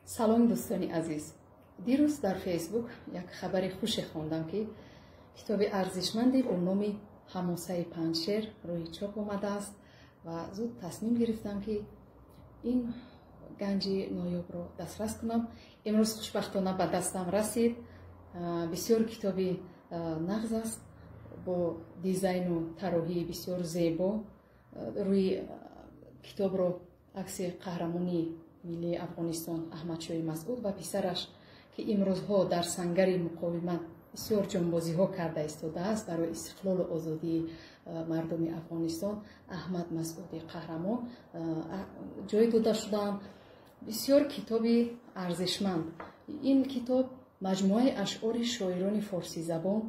Салом, дӯстони азиз. Дирӯз дар Фейсбук як хабари хуше хондам, ки китоби арзишманде бо номи «Ҳамосаи Панҷшер» рӯи чоп омадааст ва зуд тасмим гирифтам, ки ин ганҷи ноёбро дастрас кунам. Имрӯз хушбахтона ба дастам расид. Бисёр китоби нағз аст, бо дизайну тарроҳии бисёр зебо. Рӯи китобро акси қаҳрамони миллии Афғонистон Аҳмадшоҳи Масъуд ва писараш, ки имрӯзҳо дар сангари муқовимат бисёр ҷонбозиҳо карда истодааст барои истиқлолу озодии мардуми Афғонистон, Аҳмад Масъуди қаҳрамон, ҷой дода шудаанд. Бисёр китоби арзишманд. Ин китоб маҷмӯаи ашъори шоирони форсизабон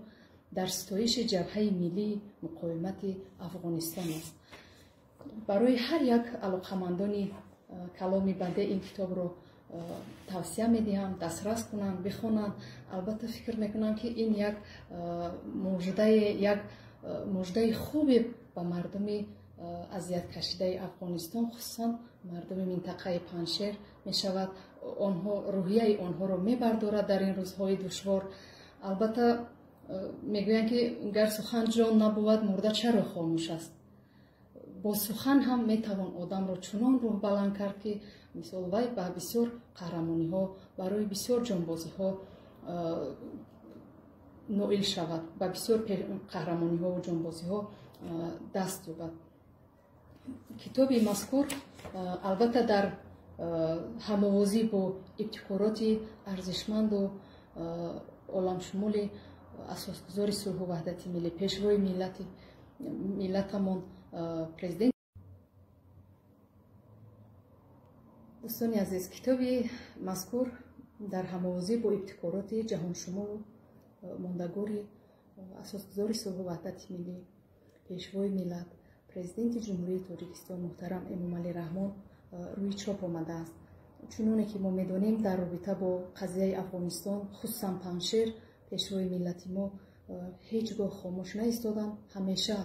дар ситоиши ҷабҳаи миллии муқовимати Афғонистон аст. Барои ҳар як алоқамандони каломи баде ин китобро тавсия медиҳам, дастрас кунанд, бихонанд. Албатта, фикр мекунам, ки ин як муждаи хубе ба мардуми азияткашидаи Афғонистон, хусусан мардуми минтақаи Панҷшер мешавад. Онҳо рӯҳияи онҳоро мебардорад дар ин рӯзҳои душвор. Албатта, мегӯянд, ки гар сухан ҷон набувад, мурда чаро хомӯш аст? Бо сухан ҳам метавон одамро чунон рӯҳбаланд кард, ки мисол вай ба бисёр қаҳрамониҳо, барои бисёр ҷонбозиҳо ноил шавад, ба бисёр қаҳрамониҳову ҷонбозиҳо даст ёбад. Китоби мазкур, албатта, дар ҳамовозӣ бо ибтикороти арзишманду оламшумули асосгузори сулҳу ваҳдати миллӣ, пешвои миллатамон, президент. Дӯстони азиз, китоби мазкур дар ҳамовозӣ бо ибтикороти ҷаҳоншумулу мондагори асосгузори сулҳу ваҳдати миллӣ, пешвои миллат, президенти Ҷумҳурии Тоҷикистон муҳтарам Эмомалӣ Раҳмон рӯи чоп омадааст. Чуноне ки мо медонем, дар робита бо қазияи Афғонистон, хусусан Панҷшер, пешвои миллати мо ҳеҷ гоҳ хомӯш наистоданд, ҳамеша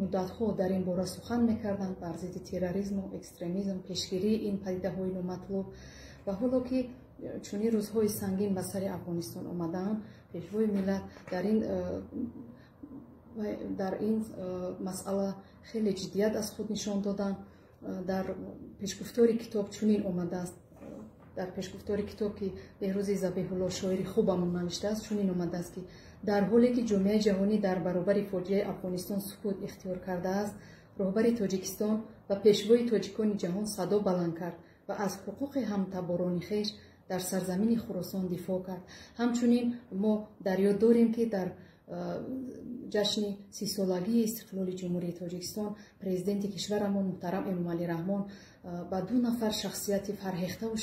муддатҳо дар ин бора сухан мекарданд бар зидди терроризму экстремизм, пешгирии ин падидаҳои номатлуб. Ва ҳоло ки чунин рӯзҳои сангин ба сари Афғонистон омадаанд, пешвои миллат дар ин масъала хеле ҷиддият аз худ нишон доданд. Дар пешгуфтори китоб чунин омадааст. Дар пешгуфтори китоб, ки Беҳрӯзи Забеҳулло, шоири хубамон, навиштааст, чунин омадааст, ки дар ҳоле ки ҷомеаи ҷаҳонӣ дар баробари фоҷиаи Афғонистон сукут ихтиёр кардааст, роҳбари Тоҷикистон ва пешвои тоҷикони ҷаҳон садо баланд кард ва аз ҳуқуқи ҳамтаборони хеш дар сарзамини Хуросон дифоъ кард. Ҳамчунин мо дар ёд дорем, ки дар ҷашни 30-солагии истиқлоли Ҷумҳурии Тоҷикистон президенти кишварамон муҳтарам Эмомалӣ Раҳмон ба ду нафар шахсияти фарҳехтаву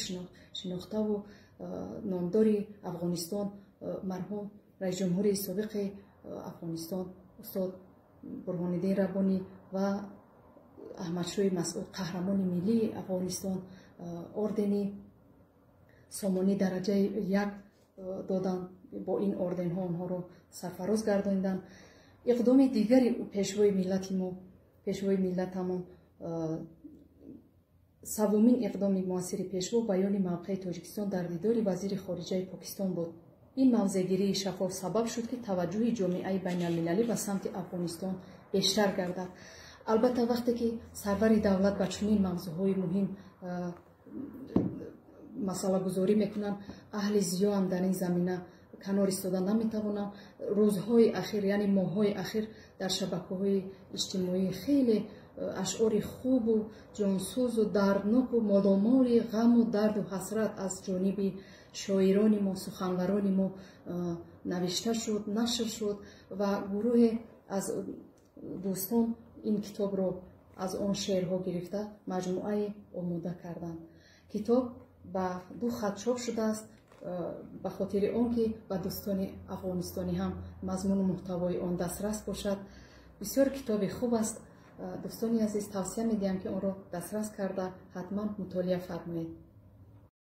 шинохтаву номдори Афғонистон, марҳум раисҷумҳури собиқи Афғонистон устод Бурҳониддин Раббонӣ ва Аҳмадшоҳи Масъуд, қаҳрамони миллии Афғонистон, ордени Сомонӣ дараҷаи як доданд. Бо ин орденҳо онҳоро сарфароз гардониданд. Иқдоми дигари пешвои миллати мо, пешвои миллатамон, севумин иқдоми муассири пешво баёни мавқеи Тоҷикистон дар дидори вазири хориҷаи Покистон буд. Ин мавзеъгирии шаффоф сабаб шуд, ки таваҷҷӯҳи ҷомеаи байналмилалӣ ба самти Афғонистон бештар гардад. Албатта, вақте ки сарвари давлат ба чунин мавзӯъҳои муҳим масъалагузорӣ мекунанд, аҳли зиёам дар ин замина канор истода наметавонам. Рӯзҳои ахир, яъне моҳҳои ахир, дар шабакаҳои иҷтимоӣ хеле ашъори хубу ҷонсӯзу дардноку моломоли ғаму дарду ҳасрат аз ҷониби шоирони мо, суханварони мо навишта шуд, нашр шуд ва гурӯҳе аз дӯстон ин китобро аз он шеърҳо гирифта маҷмӯае омода карданд. Китоб ба ду хат чоп шудааст, ба хотири он ки ба дӯстони афғонистонӣ ҳам мазмуну муҳтавои он дастрас бошад. Бисёр китоби хуб аст. Дӯстони азиз, тавсия медиҳам, ки онро дастрас карда, ҳатман мутолиа фармоед.